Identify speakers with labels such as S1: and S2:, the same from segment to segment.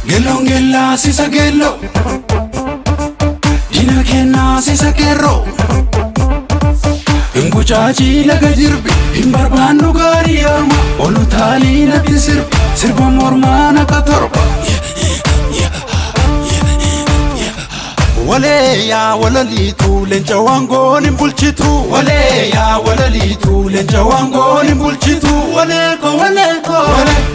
S1: Geelloon geellaa sisa geelloo, diina kennaa sisa qeerroo. Hin gucaacii laga jirbi, hin barbaannu gaarii orma, olu taalii natti sirbi, sirba mormaa naqa torba. Walee yaa walaliitu leenca waangoon hin bulchitu. Walee yaa walaliitu leenca waangoon hin bulchitu. Walee ko walee ko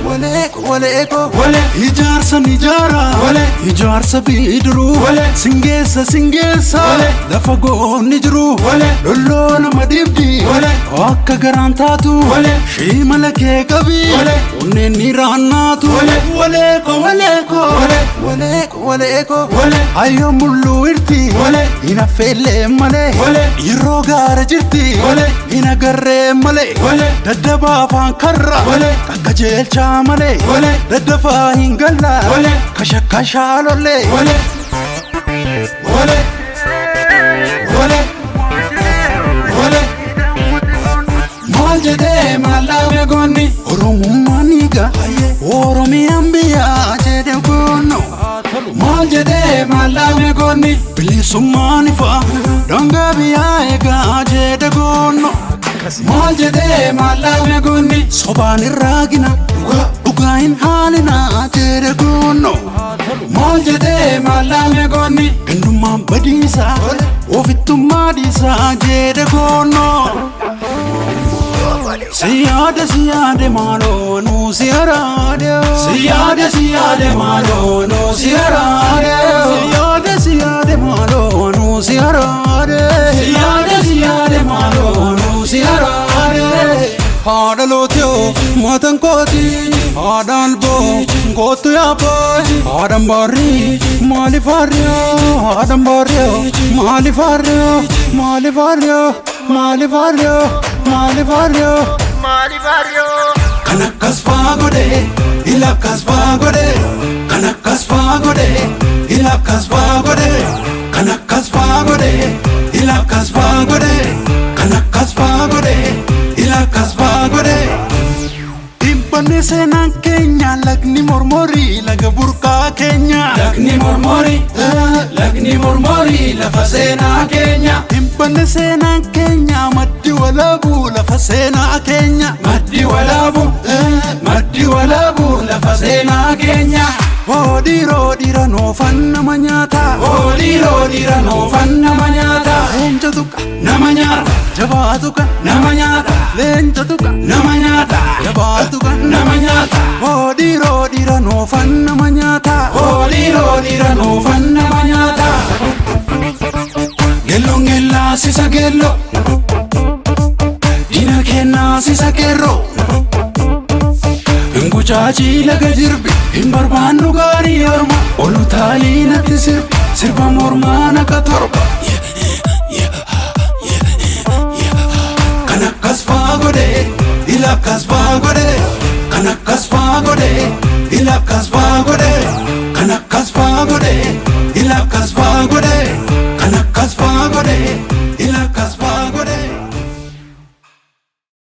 S1: walee ko walee ko walee ijaarsa ni ijaara walee ijaarsa bidiruu walee singeessa singeessa walee lafa goonni jiru walee lolloo nama dhibdi walee akka garaan taatu walee shiimala kee qabi walee onneen ni raannaatu walee walee ko walee ko walee walee ko walee ko walee ayyoo mulluu irti walee hin affeellee malee walee yeroo gaara jirti walee hin agarree malee walee daddabaa afaan karra walee qaqqajeelchaa malee walee daddafaa hin galla walee kashakkashaa lollee walee walee walee walee maal jedhee maal dhaame goonni oromummaan dhiiga oromiyaan biyyaa jedhe goonno maal jedhee maal dhaame goonni bilisummaan ifa dhangaa biyyaa eegaa jedhe goonno maal jedhee maal dhaame goonni sobaan irraa gina dhugaa hin haalina jedhe goonno maal jedhee maal dhaame goonni gandummaan badiisa ofittummaa dhiisaa jedhe goonno. Siyaade siyaade maaloo nuu si araade. Siyaade siyaade maaloo nuu si araade. Siyaade siyaade maaloo nuu si araade. Siyaade siyaade maaloo nuu si araade. Haadha lootiyoo maatan kooti haadha alboo kootu yaabboo haadhan baarrii maaliif haarriyoo haadhan baarriyoo maaliif haarriyoo maaliif haarriyoo maaliif haarriyoo maaliif haarriyoo. Kan akkas faa godhe ila akkas faa godhe kan akkas faa godhe ila akkas faa godhe kan akkas faa godhe ila akkas faa godhe kan akkas faa godhe ila akkas faa godhe. Dhibbanne seenaan keenya lagni mormorii laga burqaa keenya. Lagni mormorii lagni mormorii lafa seenaa keenya. Dhibbanne seenaan keenya maddi walaabuu lafa seenaa keenya. Maddi walaabuu maddi walaabuu lafa seenaa keenya. Oodhiiroo dhiira noofan nama nyaata. Oodhiiroo dhiira noofan nama nyaata. Leenca tuqa nama nyaata. Jabaa tuqa nama nyaata. Leenca tuqa nama nyaata. Jabaa tuqa nama nyaata. Oodhiiroo dhiira noofan nama nyaata. Oodhiiroo dhiira noofan nama nyaata. Geelloon geellaa sisa geelloo. Diina kennaa sisa qeerroo. Hin gucaacii laga jirbi hin barbaannu gaarii orma olu taalii natti sirbi sirba mormaa naqa torba. Kan akkas faa godhe ila akkas faa godhe